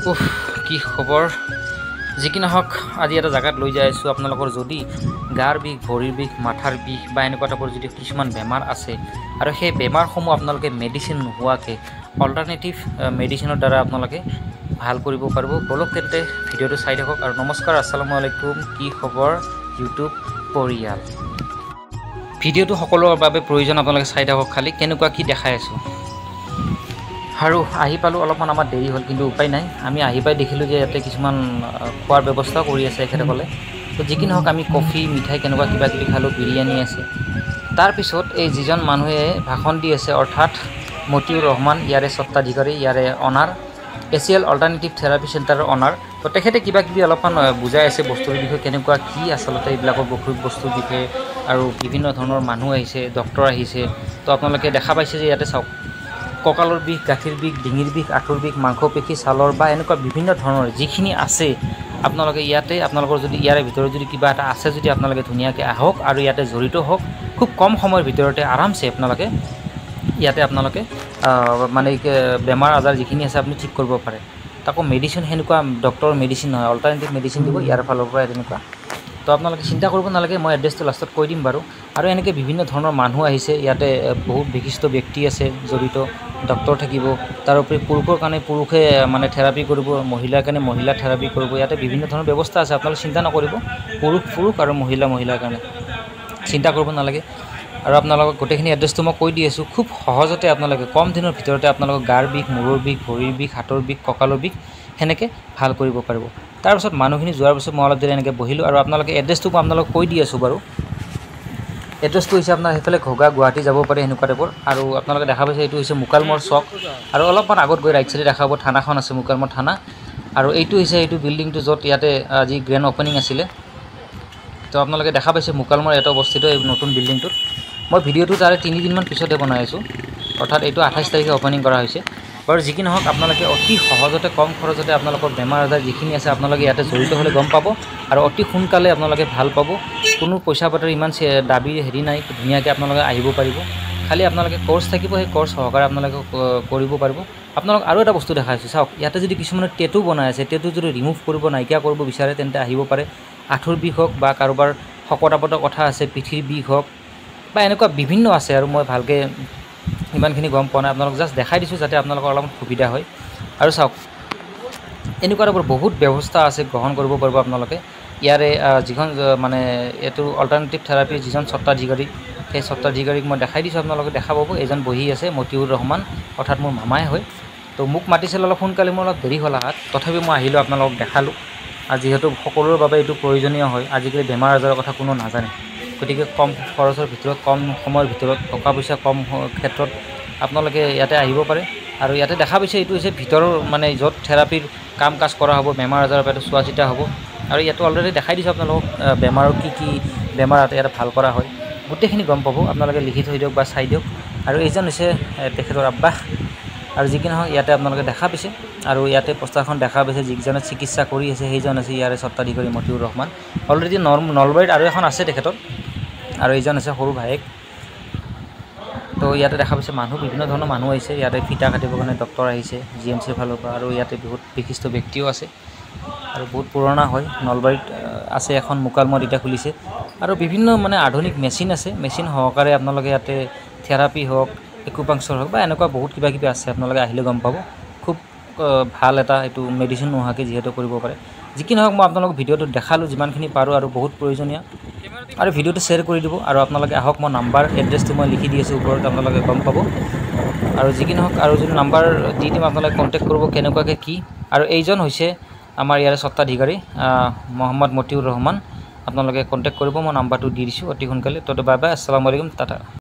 উফ, কি খবৰ? যি কি নহওক, আজি এটা জেগাত লৈ যাই আছোঁ। আপোনালোকৰ যদি গাৰ বিষ, ভৰিৰ বিষ, মাথাৰ বিষ বা এনেকুৱা টাইপৰ যদি কিছুমান বেমাৰ আছে আৰু সেই বেমাৰসমূহ আপোনালোকে মেডিচিন নোহোৱাকৈ অল্টাৰনেটিভ মেডিচিনৰ দ্বাৰা আপোনালোকে ভাল কৰিব পাৰিব। ব'লক তেন্তে ভিডিঅ'টো চাই থাকক। আৰু নমস্কাৰ, আসসালামু আলাইকুম, কি খবৰ ইউটিউব পৰিয়াল? ভিডিঅ'টো সকলোৰে বাবে প্ৰয়োজন, আপোনালোকে চাই থাকক খালি কেনেকুৱা কি দেখাই আছোঁ। আৰু আহি পালোঁ, অলপমান আমাৰ দেৰি হ'ল, কিন্তু উপায় নাই। আমি আহি পাই দেখিলোঁ যে ইয়াতে কিছুমান খোৱাৰ ব্যৱস্থাও কৰি আছে এখেতসকলে। তো যি কি নহওক, আমি কফি, মিঠাই কেনেকুৱা কিবা কিবি খালোঁ, বিৰিয়ানী আছে। তাৰপিছত এই যিজন মানুহে ভাষণ দি আছে, অৰ্থাৎ মতিউৰ ৰহমান, ইয়াৰে স্বত্বাধিকাৰী, ইয়াৰে অনাৰ, এছিয়েল অল্টাৰনেটিভ থেৰাপি চেণ্টাৰৰ অনাৰ। তো তেখেতে কিবা কিবি অলপমান বুজাই আছে বস্তুৰ বিষয়ে, কেনেকুৱা কি আচলতে এইবিলাকৰ বস্তুৰ বিষয়ে। আৰু বিভিন্ন ধৰণৰ মানুহ আহিছে, ডক্টৰ আহিছে। তো আপোনালোকে দেখা পাইছে যে ইয়াতে চাওক, কঁকালৰ বিষ, গাঁঠিৰ বিষ, ডিঙিৰ বিষ, আঁঠুৰ বিষ, মাংসপেশী, ছালৰ বা এনেকুৱা বিভিন্ন ধৰণৰ যিখিনি আছে, আপোনালোকে ইয়াতে আপোনালোকৰ যদি ইয়াৰে ভিতৰত যদি কিবা এটা আছে যদি আপোনালোকে ধুনীয়াকৈ আহক আৰু ইয়াতে জড়িত হওক। খুব কম সময়ৰ ভিতৰতে আৰামছে আপোনালোকে ইয়াতে আপোনালোকে মানে বেমাৰ আজাৰ যিখিনি আছে আপুনি ঠিক কৰিব পাৰে। তাকো মেডিচিন সেনেকুৱা ডক্টৰৰ মেডিচিন নহয়, অল্টাৰনেটিভ মেডিচিন দিব ইয়াৰ ফালৰ পৰা তেনেকুৱা। তো আপোনালোকে চিন্তা কৰিব নালাগে, মই এড্ৰেছটো লাষ্টত কৈ দিম বাৰু। আৰু এনেকৈ বিভিন্ন ধৰণৰ মানুহ আহিছে ইয়াতে, বহুত বিশিষ্ট ব্যক্তি আছে জড়িত, ডক্টৰ থাকিব। তাৰোপৰি পুৰুষৰ কাৰণে পুৰুষে মানে থেৰাপি কৰিব, মহিলাৰ কাৰণে মহিলা থেৰাপি কৰিব। ইয়াতে বিভিন্ন ধৰণৰ ব্যৱস্থা আছে, আপোনালোকে চিন্তা নকৰিব। পুৰুষ পুৰুষ আৰু মহিলা মহিলাৰ কাৰণে চিন্তা কৰিব নালাগে। আৰু আপোনালোকক গোটেইখিনি এড্ৰেছটো মই কৈ দি আছোঁ। খুব সহজতে আপোনালোকে কম দিনৰ ভিতৰতে আপোনালোকৰ গাৰ বিষ, মূৰৰ বিষ, ভৰিৰ বিষ, হাতৰ বিষ, কঁকালৰ বিষ সেনেকৈ ভাল কৰিব পাৰিব। তাৰপিছত মানুহখিনি যোৱাৰ পিছত মই অলপ দেৰি এনেকৈ বহিলোঁ আৰু আপোনালোকে এড্ৰেছটো মই আপোনালোকক কৈ দি আছোঁ বাৰু। এড্ৰেছটো হৈছে আপোনাৰ সেইফালে ঘোগা, গুৱাহাটী যাব পাৰে সেনেকুৱা টাইপৰ। আৰু আপোনালোকে দেখা পাইছে এইটো হৈছে মুকালমুৱাৰ চক। আৰু অলপমান আগত গৈ ৰাইট চাইডে দেখা পাব থানাখন আছে, মুকালমুৱাৰ থানা। আৰু এইটো হৈছে এইটো বিল্ডিংটো য'ত ইয়াতে আজি গ্ৰেণ্ড অ'পেনিং আছিলে। তো আপোনালোকে দেখা পাইছে মুকালমুৱাৰ ইয়াতে অৱস্থিত এই নতুন বিল্ডিংটোত। মই ভিডিঅ'টো তাৰে 3 দিনমান পিছতহে বনাই আছোঁ, অৰ্থাৎ এইটো 28 তাৰিখে অ'পেনিং কৰা হৈছে। বাৰু যি কি নহওক, আপোনালোকে অতি সহজতে কম খৰচতে আপোনালোকৰ বেমাৰ আজাৰ যিখিনি আছে আপোনালোকে ইয়াতে জড়িত হ'লে গম পাব আৰু অতি সোনকালে আপোনালোকে ভাল পাব। কোনো পইচা পাতিৰ ইমান দাবী হেৰি নাই, ধুনীয়াকৈ আপোনালোকে আহিব পাৰিব। খালি আপোনালোকে কৰ্চ থাকিব, সেই কৰ্চ সহকাৰে আপোনালোকে কৰিব পাৰিব। আপোনালোক আৰু এটা বস্তু দেখাইছোঁ, চাওক, ইয়াতে যদি কিছুমানে টেটু বনাই আছে, টেটু যদি ৰিমুভ কৰিব, নাইকিয়া কৰিব বিচাৰে তেন্তে আহিব পাৰে। আঁঠুৰ বিষ হওক বা কাৰোবাৰ শকত আৱতৰ কথা আছে, পিঠিৰ বিষ হওক বা এনেকুৱা বিভিন্ন আছে। আৰু মই ভালকৈ ইমানখিনি গম পোৱা নাই, আপোনালোক জাষ্ট দেখাই দিছোঁ যাতে আপোনালোকৰ অলপমান সুবিধা হয়। আৰু চাওক, এনেকুৱা টাইপৰ বহুত ব্যৱস্থা আছে, গ্ৰহণ কৰিব পাৰিব আপোনালোকে। ইয়াৰে যিখন মানে এইটো অল্টাৰনেটিভ থেৰাপিৰ যিজন স্বত্বাধিকাৰী, সেই স্বত্বাধিকাৰীক মই দেখাই দিছোঁ, আপোনালোকে দেখা পাব। এজন বহি আছে, মতিউৰ ৰহমান, অৰ্থাৎ মোৰ মামাই হয়। তো মোক মাতিছিল অলপ সোনকালে, মোৰ অলপ দেৰি হ'ল আহাত, তথাপি মই আহিলোঁ, আপোনালোকক দেখালোঁ। আৰু যিহেতু সকলোৰে বাবে এইটো প্ৰয়োজনীয় হয়, আজিকালি বেমাৰ আজাৰৰ কথা কোনো নাজানে, গতিকে কম খৰচৰ ভিতৰত, কম সময়ৰ ভিতৰত, টকা পইচা কম ক্ষেত্ৰত আপোনালোকে ইয়াতে আহিব পাৰে। আৰু ইয়াতে দেখা পাইছে এইটো হৈছে ভিতৰৰ মানে য'ত থেৰাপিৰ কাম কাজ কৰা হ'ব, বেমাৰ আজাৰৰ পৰা চোৱা চিতা হ'ব। আৰু ইয়াতো অলৰেডি দেখাই দিছোঁ আপোনালোকক বেমাৰৰ কি কি বেমাৰ ইয়াতে ভাল কৰা হয়, গোটেইখিনি গম পাব। আপোনালোকে লিখি থৈ দিয়ক বা চাই দিয়ক। আৰু এইজন হৈছে তেখেতৰ আব্বাস। আৰু যি কি নহওক, ইয়াতে আপোনালোকে দেখা পাইছে আৰু ইয়াতে পোষ্টাৰখন দেখা পাইছে, যিজনে চিকিৎসা কৰি আছে সেইজন হৈছে ইয়াৰে স্বত্বাধিকাৰী মতিউৰ ৰহমান। অলৰেডি নলবাৰীত আৰু এখন আছে তেখেতৰ। আৰু এইজন হৈছে সৰু ভায়েক। তো ইয়াতে দেখা পাইছে মানুহ, বিভিন্ন ধৰণৰ মানুহ আহিছে ইয়াতে ফিটা কাটিবৰ কাৰণে। ডক্টৰ আহিছে জিএমচিৰ ফালৰ পৰা আৰু ইয়াতে বহুত বিশিষ্ট ব্যক্তিও আছে। আৰু বহুত পুৰণা হয়, নলবাৰীত আছে এখন, মুকালমুৱাত এতিয়া খুলিছে। আৰু বিভিন্ন মানে আধুনিক মেচিন আছে, মেচিন সহকাৰে আপোনালোকে ইয়াতে থেৰাপি হওক, একুপাংচাৰ হওক বা এনেকুৱা বহুত কিবা কিবি আছে, আপোনালোকে আহিলে গম পাব। খুব ভাল এটা এইটো, মেডিচিন নোহোৱাকৈ যিহেতু কৰিব পাৰে। যি কি নহওক, মই আপোনালোকক ভিডিঅ'টো দেখালোঁ যিমানখিনি পাৰোঁ আৰু বহুত প্ৰয়োজনীয়। আৰু ভিডিঅ'টো শ্বেয়াৰ কৰি দিব আৰু আপোনালোকে আহক। মই নাম্বাৰ, এড্ৰেছটো মই লিখি দি আছোঁ ওপৰত, আপোনালোকে গম পাব। আৰু যি কি নহওক, আৰু যদি নাম্বাৰ দি দিম, আপোনালোকে কণ্টেক্ট কৰিব কেনেকুৱাকৈ কি। আৰু এইজন হৈছে আমাৰ ইয়াৰে স্বত্বাধিকাৰী মহম্মদ মতিউৰ ৰহমান। আপোনালোকে কণ্টেক্ট কৰিব, মই নাম্বাৰটো দি দিছোঁ অতি সোনকালে। তো বাই বাই, আসসালামু আলাইকুম, টাটা।